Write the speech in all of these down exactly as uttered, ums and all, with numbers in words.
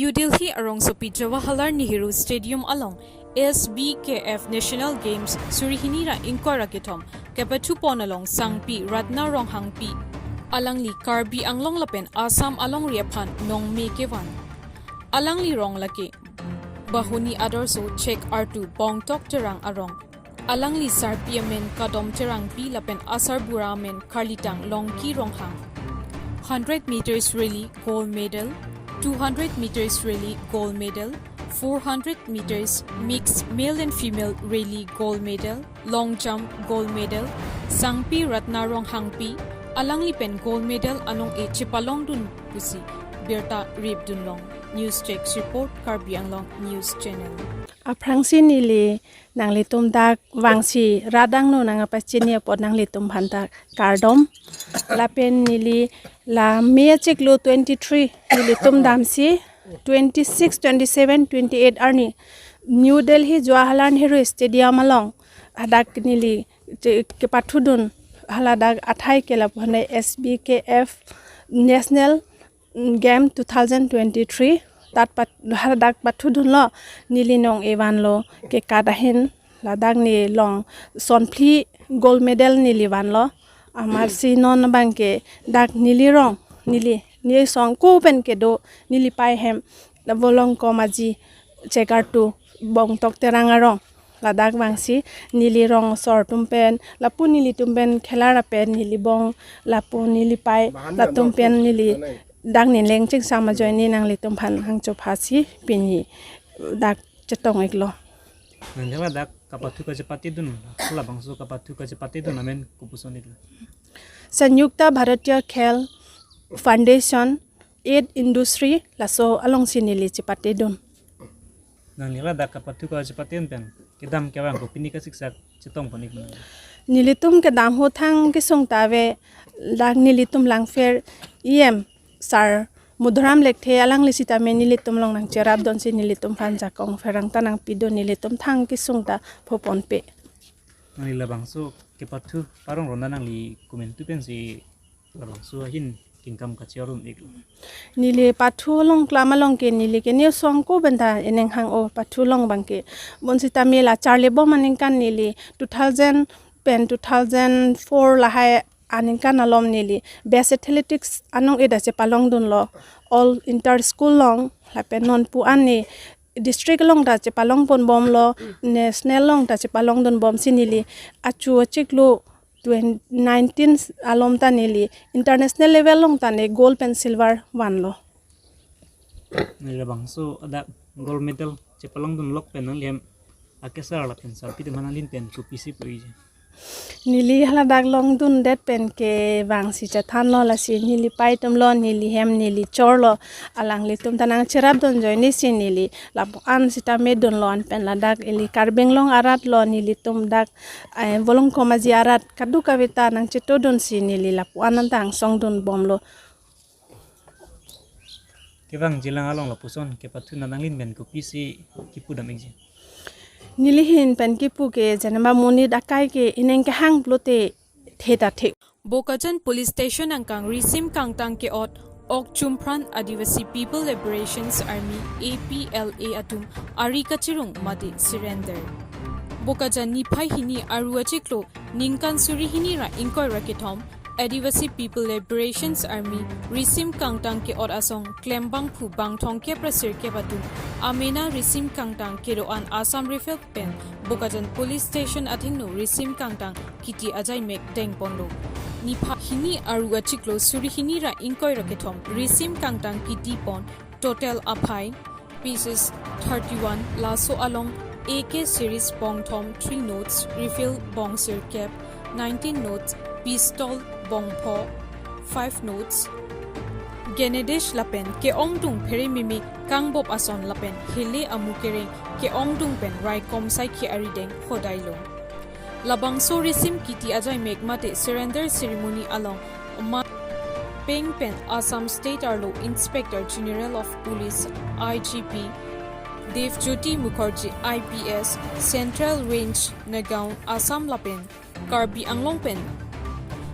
New Delhi arongsopi Jawaharlal Nehru Stadium along S B K F National Games suri hini ra ingkoi ra kethom kepathu pon along sangpi Ratna Ronghangpi, alangli Karbi Anglong lapen Assam alongri aphan nongme kevan. Alangli rong lake Bahuni Adarsha Chek Artu Bongtok Terang arong. Alangli sarpi amen Kadom Terangpi lapen asarbura amen Karlitang Longki Ronghang. Hundred meters relay gold medal, two hundred meters relay gold medal, four hundred meters mixed male and female relay gold medal, long jump gold medal, sangpi Ratna Ronghangpi, alangli pen gold medal anong-e chepalongdun pusi birta ripdunlong. News Desk Report, Karbi Anglong News Channel. Aphrangsi neli nanglitum dak vangsi rat angno nangkapachini apot nanglitum aphanta kardom. Lapen neli la May achiklo twenty-three nelitum damsi twenty-six, twenty-seven, twenty-eight arni New Delhi Jawaharlal Nehru Stadium along hadak neli che-, kepathudun haladak athai ke lapu-an S B K F National Game two thousand twenty-three tat pat, hadak pathudunlo, neli nong-e vanlo, kekat ahin ladak nelong sonphli gold medal neli vanlo. Amatsi non abangke dak neli rong, neli, neli song ko pen kedo, neli pei hem, la Volongkom Aji Chek Artu Bongtok Terang arong. Ladak vangsi neli rong asor atum pen, lapu nelitum pen khelar apen neli bong, lapu neli pei, latum pen neli dak neleng chingsam ajoine nanglitum aphan hangcho phasi pini dak chetong-iklo. Nang jala dak kapathu kachepatedun, labangso kapathu kachepatedun amen kopuson-iklo? Sanyukta Bharatiya Khel Foundation, Aid Industry, laso alongsi neli chepatedun. Nangli ladak kapathu kachepatedun pen kedam kevang kopine kasiksak chetong pon-iklo? Nelitum kedam ahut thang kesung ta ave, dak nelitum Langpher E M sir Madhuram Lekthe alangli sitame nelitum along nangcherapdunsi nelitum aphan jakong pherangta nangpidun, nelitum thang kesung ta pho ponpe. Nangli labangso kepathu parong ronda nangli komantu pensi labangso ahin kengkam kacherun-iklo? Neli pathu along klam along ke neli ke ne song ko pen ta eneng hang-o pathu along abangke. Bonsitame la charlibom aningkan neli two thousand pen two thousand four lahai aningkan alom neli Best Athletics anong-e ta chepalongdunlo, all inter school along, lapen non pu-an ne district along ta chepalong ponbomlo, national along ta chepalongdunbomsi neli achu achiklo twenty nineteen alom ta neli international level along ta ne gold pen silver vanlo. Neli labangso adak gold medal chepalongdun lok pen nangli hem akesar lapen sarpi atum aphan nanglin pen kopisi pu-ikji? Neli haladak longdundet pen ke vangsi chethanlo, lasi neli pei atumlo, neli hem neli chorlo, alanglitum ta nangcherapdun ajoinesi neli lapu-an sitame dunlo, anpen ladak ili Karbi Anglong aratlo nelitum dak, eh, Volongkom Aji arat kadokave ta nangchetodunsi neli lapu-an anta angsong dunbomlo. Kevangjilang along lapuson kepathu nanglin pen kopisi kipudam-ikji? Neli ahin pen kipu ke janama monit akai ke ineng kehang pulote the ta the. Bokajan Police Station angkang risim kangtang ke-ot ok chumpran Adivasi People Liberations Army, A P L A atum ari kachirung mate surrender. Bokajan niphai hini Aru achiklo ningkan suri hini ra ingkoi ra kethom Adivasi People Liberations Army risim kangtang ke-ot asong klembangphu bang thomkep ra sirkep atum amena risim kangtang kedo-an Assam Rifle pen Bokajan Police Station athengno risim kangtang kiti ajaimek dengponlo. Niphai hini Aru achiklo suri hini ra ingkoi ra kethom risim kangtang kiti pon total aphai pieces thirty-one, laso along A K series bongthom three notes, rifle bong sirkep nineteen notes, pistol bongpho five notes, grenade lapen ke-ongdung pheremimi kangbop ason lapen hele amu kereng ke-ongdung pen raikom saikhi arideng hodailo. Labangso risim kiti ajaimek mate surrender ceremony along ma peng pen Assam State Arlo Inspector General of Police, I G P, Devjyoti Mukherjee, I P S, Central Range, Nagaon, Assam lapen Karbi Anglong pen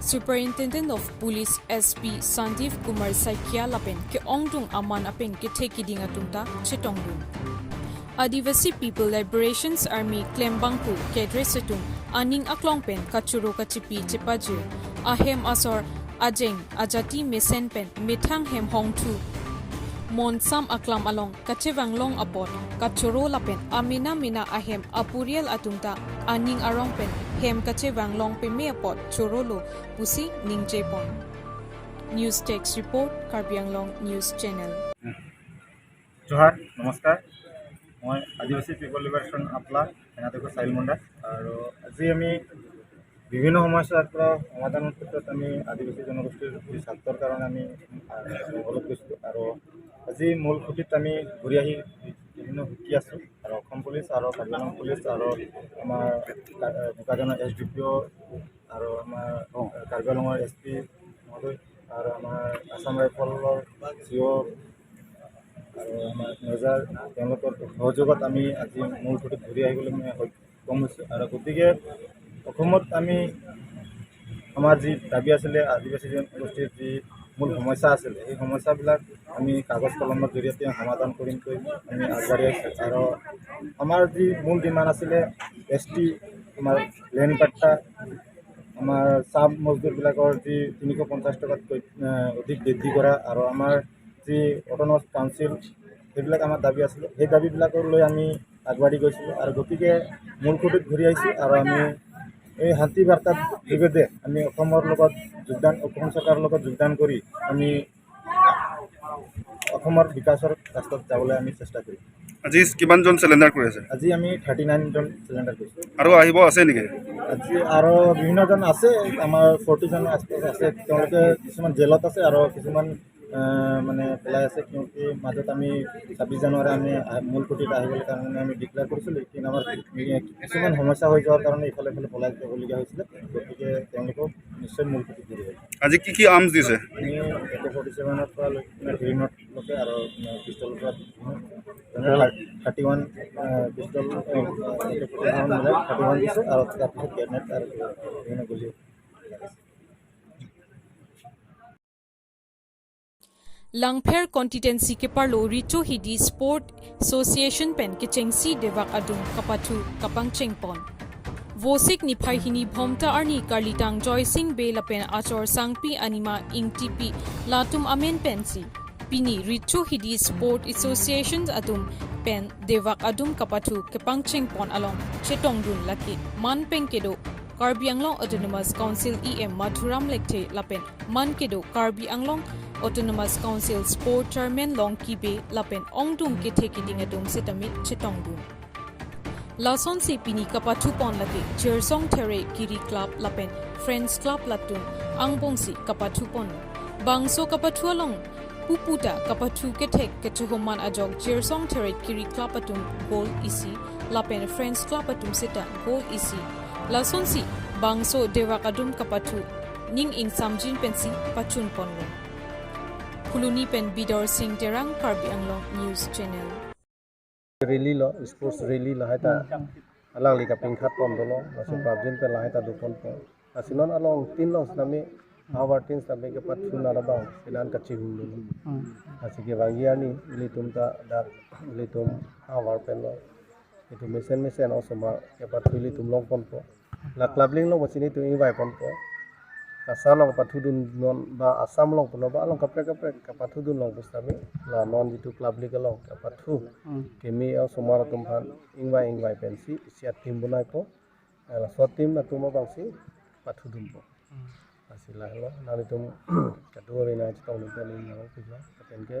Superintendent of Police S P Sandeep Kumar Saikia lapen ke-ongdung aman apeng kethe kiding atum ta chetongdun. Adivasi People Liberations Army klembangphu cadres atum aning aklong pen kachoro kachipi chepajir, ahem asor ajeng ajati mesen pen methang hem hongthu monsam aklam along kachevanglong apot kachoro lapen amena mena ahem apurial atum ta aning arong pen hem kachevanglong peme apot chorolo pusi ningjepon. News Desk Report, Karbi Anglong News Channel. Zuha, নমস্কাৰ। মই আদিবাসী people liberation আপলা, সেনাধ্যক্ষ চাহিল মুণ্ডা। আৰু আজি আমি বিভিন্ন সমস্যাৰ পৰা সমাধানৰ ক্ষেত্ৰত আমি আদিবাসী জনগোষ্ঠীৰ যি স্বাৰ্থৰ কাৰণে আমি, আহ, জংঘলত গৈছিলোঁ। আৰু আজি মূল খুঁটিত আমি ঘূৰি আহি বিভিন্ন সুখী আছোঁ। আৰু অসম পুলিচ আৰু কাৰ্বি আংলং পুলিচ আৰু আমাৰ কা-, বোকাজানৰ এছ ডি পি অ' আৰু আমাৰ কাৰ্বি আংলঙৰ এছ পি মহোদয় আৰু আমাৰ আছাম ৰাইফলৰ চি অ' আৰু আমাৰ মেজাৰ, তেওঁলোকৰ সহযোগত আমি আজি মূল খুঁটিত ঘূৰি আহিবলৈ মানে সক্ষম হৈছোঁ। আৰু গতিকে অসমত আমি আমাৰ যি দাবী আছিলে, আদিবাসী জনগোষ্ঠীৰ যি মূল সমস্যা আছিলে, সেই সমস্যাবিলাক আমি কাগজ কলমৰ জৰিয়তে সমাধান কৰিমকৈ আমি আগবাঢ়ি আহিছোঁ। আৰু আমাৰ যি মূল ডিমাণ্ড আছিলে এছ টি, আমাৰ লেণ্ড পাট্টা, আমাৰ চাব মজদুৰবিলাকৰ যি তিনিশ পঞ্চাছ টকাতকৈ, আহ, অধিক বৃদ্ধি কৰা আৰু আমাৰ যি অট'নমাছ কাউন্সিল, সেইবিলাক আমাৰ দাবী আছিলে। সেই দাবীবিলাকক লৈ আমি আগবাঢ়ি গৈছিলোঁ। আৰু গতিকে মূল খুঁটিত ঘূৰি আহিছোঁ আৰু আমি এই শান্তি বাৰ্তাৰ যোগেদি আমি অসমৰ লগত যোগদান, অসম চৰকাৰৰ লগত যোগদান কৰি আমি অসমৰ বিকাশৰ ৰাস্তাত যাবলৈ আমি চেষ্টা কৰিম। আজি কিমানজন চাৰেণ্ডাৰ কৰি আছে? আজি আমি থাৰ্টি নাইনজন চাৰেণ্ডাৰ কৰিছোঁ। আৰু আহিব আছে নেকি? আজি আৰু বিভিন্নজন আছে, আমাৰ ফৰ্টিজন আছ-, আছে। তেওঁলোকে কিছুমান জেলত আছে আৰু কিছুমান, আহ, মানে পলাই আছে। কিয়কি মাজত আমি ছাব্বিছ জানুৱাৰী আমি আহ, মূল খুঁটিত আহিবলৈ কাৰণে আমি ডিক্লেয়াৰ কৰিছিলোঁ, কিন্তু আমাৰ কিছুমান সমস্যা হৈ যোৱাৰ কাৰণে ইফালে ইফালে পলাই যাবলগীয়া হৈছিলে। গতিকে তেওঁলোকক নিশ্চয় মূল খুঁটিত ঘূৰি আহিব। আজি কি কি আৰ্মছ দিছে? আমি এ কে ফৰ্টি ছেভেনৰ পৰা লৈ কিনে গ্ৰেনেডলৈকে আৰু, আহ, পিষ্টলৰ পৰা, মানে, থাৰ্টি ওৱান, আহ, পিষ্টল, আহ, এ কে ফৰ্টি ছেভেন মিলাই থাৰ্টি ওৱান দিছে আৰু তাৰপিছত গ্ৰেনেড আৰু বিভিন্ন গুলী। Langpher constituency keparlo Richo Hidi Sport Association pen kechengsi devak adung kapathu kapangchengpon. Vosik niphai hini Bhomta arni karlitang Joysing Bey lapen achor Sangpi Anima Ingtipi latum amen pensi pini Richo Hidi Sport Association atum pen devak adung kapathu kapangchengpon along chetongdun lake manpeng kedo Karbi Anglong Autonomous Council E M Madhuram Lekthe lapen man kedo Karbi Anglong Autonomous Council Sport Chairman Longki Bey lapen ongdung kethe kiding atum setame chetongdun. Lasonsi pini kapathupon lake Jirsong There Kiri Club lapen Friends Club latum angbongsi kapathupon. Bangso kapathu along puputa kapathu kethek kechohoman ajok Jirsong There Kiri Club atum goal isi lapen Friends Club atum seta goal isi. Lasonsi bangso devak adung kapathu ning ingsamjin pensi pachunponlo. Phuloni pen Bidor Singh Terang, Karbi Anglong News Channel. Rally lo, sports rally lo, hai ta alangli kapingkhat pon dolo, lasi prapjin pen lahai ta doponpo. Lasi non along tin long sitame, havar tin sitame kepathu nara bang, sinan kachihung dolo. Lasi kevangji arni, ilitum ta dak, ilitum havar pen lo. Itum mesen mesen osomar kepathu ilitum longponpo. La club ling long pasi nelitum ingvaiponpo. Kasa long pathudun non ba Assam long puno ba along kaprek kaprek kapathudun long pusitame. La non jitu club ling along kapathu. Keme osomar atum aphan ingvai ingvai pensi isi a-team bonaipo. Laso a-team atum abangsi pathudunpo. Lasi lahelo, nanglitum kadokave nangchetongdun pen nang pila, lapen ke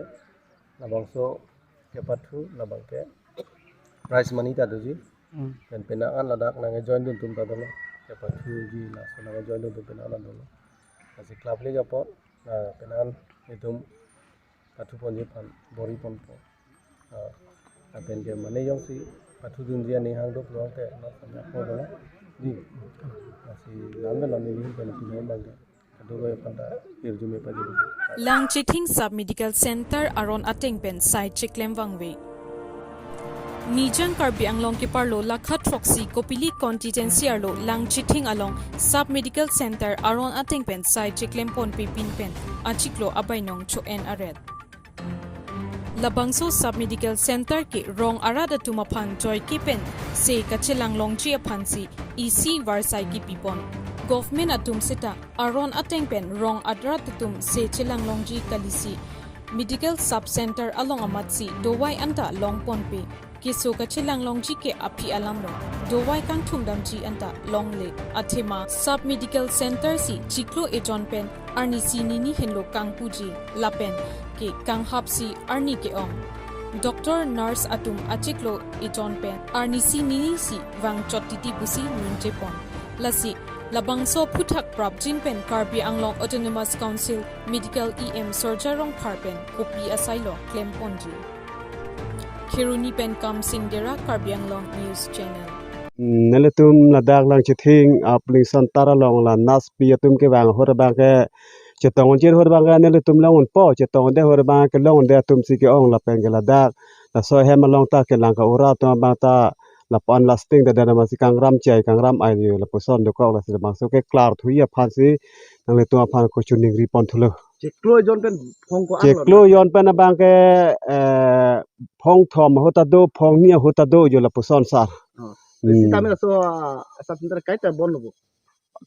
labangso kepathu, labang ke prize money ta doji. Pen penang an ladak nangjoin dun atum ta dolo. Kepathuji laso nangjoin dun atum penang an dolo. Lasi club ling apot, ah, penang an itum pathuponji aphan bor-iponpo. Ah, lapen ke mane jongsi pathudunji aning hangduk long te, na samya ko dolo. Di. Lasi lam lo neli pen pinai bang ke. Kadokave aphan ta hirjume pajir. Langchithing Sub Medical Center aron ateng pen sai cheklem vangve. Nijang Karbi Anglong keparlo lakha throksi Kopili constituency arlo Langchithing along Sub Medical Center aron ateng pen sai cheklem ponpe pin pen achiklo abainong cho-en aret. Labangso Sub Medical Center ke rong arat atum aphan joike pen se kachelang longji aphansi isi varsai kipipon. Government atum seta aron ateng pen rong arat atum se chelang longji kalisi Medical Sub Center along amatsi dovai anta long ponpe. Keso kachelang longji ke aphi alam lo. Dovai kangthum damji anta longle. Athema Sub Medical Center si chiklo ejon pen arnisi nini henlo kangpuji lapen ke kanghapsi arni ke-ong. Doctor, nurse atum achiklo ejon pen arnisi nini si vangchot titi pusi ningje pon. Lasi labangso aphuthak prapjin pen Karbi Anglong Autonomous Council Medical E M Sorja Rongphar pen kopi asai lo klem ponji. Kheroni pen Kamsing Dera, Karbi Anglong News Channel. Hmm, nelitum ladak Langchithing, ah, Plingson Tar along la nurse pi atum kevang ahut abang ke chetong unchir ahut abang ke nelitum long unpo, chetong unde ahut abang ke long unde atum si ke-ong lapen ke ladak laso ahem along ta kelang ka-ura atum abang ta lapu-an lasting ta dana masi kangram chai kangram ai lapuson dokok, lasi labangso ke klar thuji aphansi nanglitum aphan ko choningri pon thulo. Chiklo ejon pen phong ko-an lo? Chiklo ejon pen abang ke, eh, phong thom ahut ta do, phong ni ahut ta do jo lapuson sar. Oh. Hmm. Sitame laso, ah, Sub Center kaita bon lo bo?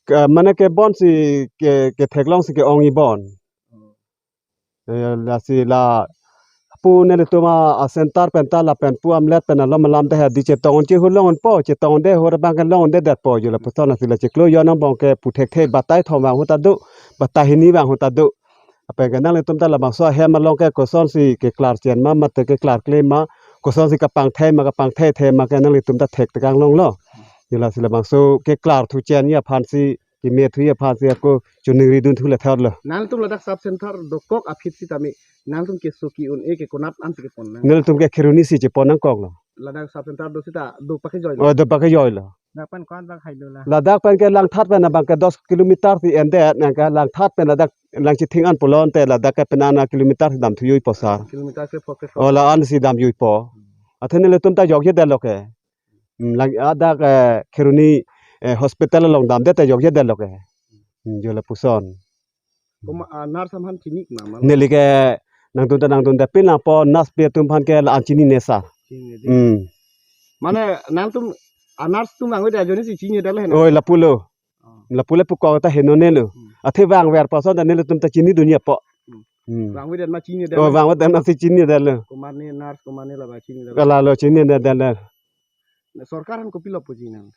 Ke, mane ke bon si ke, ketheklong si ke-ongji bon. Oh. Eh, lasi lapu nelitum a, a center pen ta lapen pu amlet pen alom alam ta hedi chetong unchir ahut long unpo, chetong unde ahut abang ke long undedetpo jo lapuson, lasi la chiklo ejon angbong ke pu thekthe, batai thom vang ahut ta do, batai hini vang ahut ta do. Lapen ke nanglitum ta labangso ahem along ke kosonsi keklar chen ma, mate keklar kle ma, kosonsi kapangthai ma, kapangthaithe ma ke nanglitum ta thektekang longlo. Jo lasi labangso keklar thu chenji aphansi, keme thuji aphansi ako choningri dun thu le thar lo. Nangtum ladak Sub Center dokok aphi sitame nangtum keso ki-un-e ke konat an si kepon nang? Nelitum ke Kheroni si chepon nangkok lo. Ladak Sub Center do sita do pakejoi lo? Oh, do pakejoi lo. Ladak pen ko-an bang hailo la? Ladak pen ke Langthat pen abang ke dos kilometer si endet, nang ke Langthat pen ladak Langchithing an pulote ladak ke pen an kilometer si dam thuji po sar. Kilometer ke pho ke pho. Oh, la-an si damji po. Athe nelitum ta jokje detlo ke. Hmm, lang adak, eh, Kheroni, eh, hospital along damdet ta jokje detlo ke. Hmm, jo lapuson. Koma, ah, nurse aphan chini ma, ma? Neli ke nangdun ta nangdun ta pin lapo nurse pi atum aphan ke la-an chinine sar. Chinine dei. Hmm. Mane nangtum, ah, nurse atum vangvedet ajoine si chinine detlo he na? Oi, lapulo. Oh. Lapu le pu kok ta henonelo. Hmm. Athe vangver pason ta nelitum ta chinidunji apo. Hmm. Hmm. Vangvedet ma chinine detlo? Oh, vangvedet ma si chinine detlo. Komatne nurse, komatne la ba chinine detlo? Kalalo chinine detlo. Na sorkar aphan kopilo puji nang?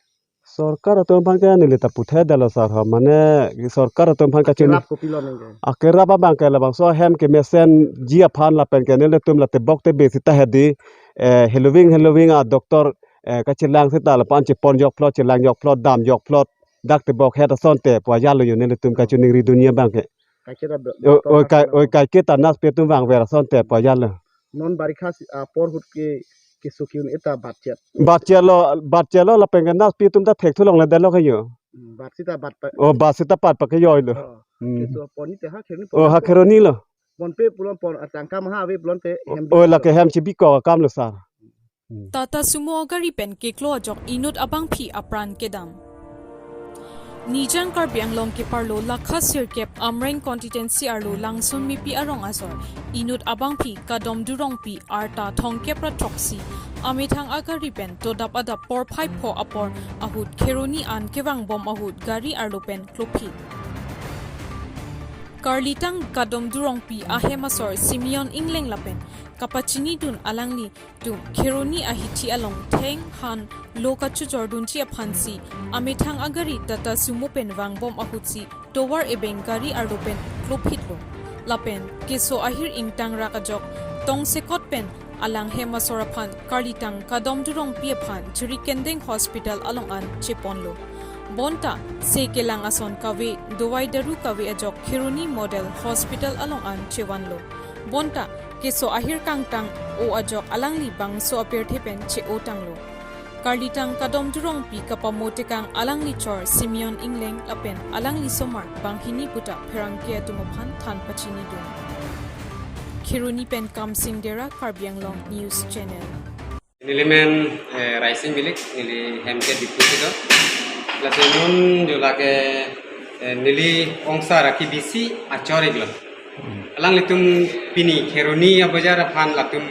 Sorkar atum aphan ke neli ta puthot detlo sar ho, mane sorkar atum aphan kachini. Kerap kopilo nang ke? Akerap abang ke labangso ahem kemesenji aphan lapen ke nelitum la tebok tebe sita hedi, eh, heloving heloving a doctor, eh, kachelang sita lapu-an chepon jokphlot, chelang jokphlot, dam jokphlot, dak tebok het asonte pu ajatlo jo nelitum kachoningri dunji abang ke. Kaike ta do-, oi, doctor oi, kai, kaike oi, kaike ta nurse pi atum vangver asonte pu ajatlo. Non barikha si, ah, apor ahut ke, keso ki-un-e ta batchet? Batchet lo, batchet lo lapen ke nurse pi atum ta thekthulongle detlo ke jo. Hmm, bat sita bat pa- Oh, bat sita pat pakejoi lo. Oh. Hmm. Keso pon ni te ha Kheroni pon? Oh, ha Kheroni lo. Ponpe pulote pon, atangka maha ave pulote hem. Oh, lake hem chebikok akam lo sar. Hmm. Tata Sumo agari pen keklo ajok inut abangpi apran kedam. Nijang Karbi Anglong keparlo lakha sirkep Amreng constituency arlo Langsun Mipi arong asor inut abangpi Kadom Durongpi arta thomkep ra throksi amethang agari pen todap adap porphai pho apor ahut Kheroni an kevangbom ahut gari arlo pen klophit. Karlitang Kadom Durongpi ahem asor Simeon Ingleng lapen kapachinidun alanglitum Kheroni ahithi along theng han lo kachojordunji aphansi amethang agari Tata Sumo pen vangbom ahutsi tovar ebeng gari arlo pen klophitlo. Lapen keso ahir ingtang rak ajok tongsekot pen alanghem asor aphan Karlitang Kadom Durongpi aphan Jirikindeng Hospital along an cheponlo. Bonta se kelang ason kave, dovai daru kave ajok Kheroni Model Hospital along an chevanlo. Bonta keso ahir kangtang-o ajok alangli bangso apirthe pen che-otanglo. Karlitang Kadom Durongpi kapamo tekang alangli chor Simeon Ingleng lapen alangli somar banghini puta pherangke atum aphan than pachinidun. Kheroni pen Kamsing Dera, Karbi Anglong News Channel. Neli men, eh, Raising Bilik, neli hem ke Diphu si do. Laso non jo lake, eh, neli ongsa ra kebisi achor-iklo. Alanglitum pini Kheroni abajar aphan latum,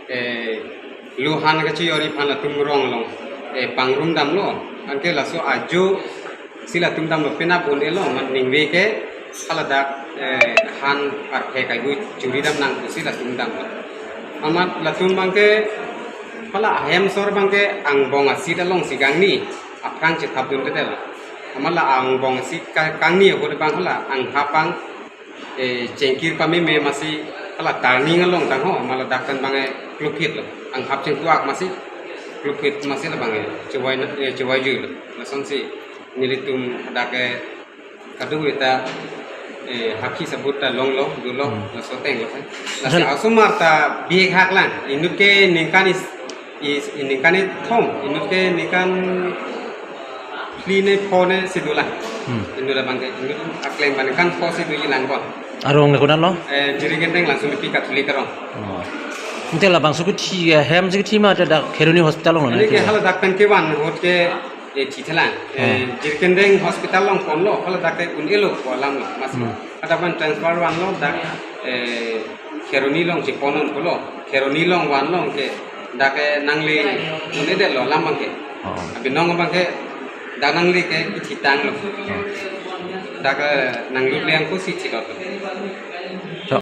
eh, lo han kachijor aphan latum rong along, eh, pangrum damlo. Anke laso ajo si latum damlo penap un-elo, amat ningve ke haladak, eh, han arphe kaibu churi dam nang pusi latum damlo. Amat latum abangke hala ahem asor abangke angbong asit alongsi kangni aphrang chethapdundetlo. Amat la angbong asit ka-, kangni ahut abang hala anghap abang, eh, chengkir pameme masi hala turning along tangho, amat ladak pen abang, eh, klopitlo. Anghap chengtuak masi klopit masi labang, eh, chevai na, eh, chevai juilo. Lasonsi nelitum hadak, eh, kadokave ta, eh, hakhi sabut ta longlo, dolo, Hmm. laso ateng lo. Laso Asal asomar ta bihek hak lang. Inut ke ningkan is, is, ningkan ithom, inut ke ningkan phli ne pho ne si dolang. Hmm. Inut abangke, inut akleng abang ningkan pho si doji lang bon. Arong le konatlo? Eh, Jirikindeng Langsungpi Catholic arong. Oh. Ante labangso kethi, eh, hem si kethi ma te dak Kheroni Hospital along lo Ini ne ke kethi? Haladak pen kevan ahut ke, eh, thi thelang. Eh, Hmm. Jirikindeng Hospital along ponlo, haladak ke un-elo pu alam lo, masi. Hmm. Hadak pen transfer vanlo dak, eh, Kheroni along chepon-un pulo. Kheroni along van along ke dak ke nangli un-edetlo alam abangke. Oh. Abinong abangke dak nangli ke kethitanglo. Oh. Dak, eh, nanglut le-ang pusi thilot.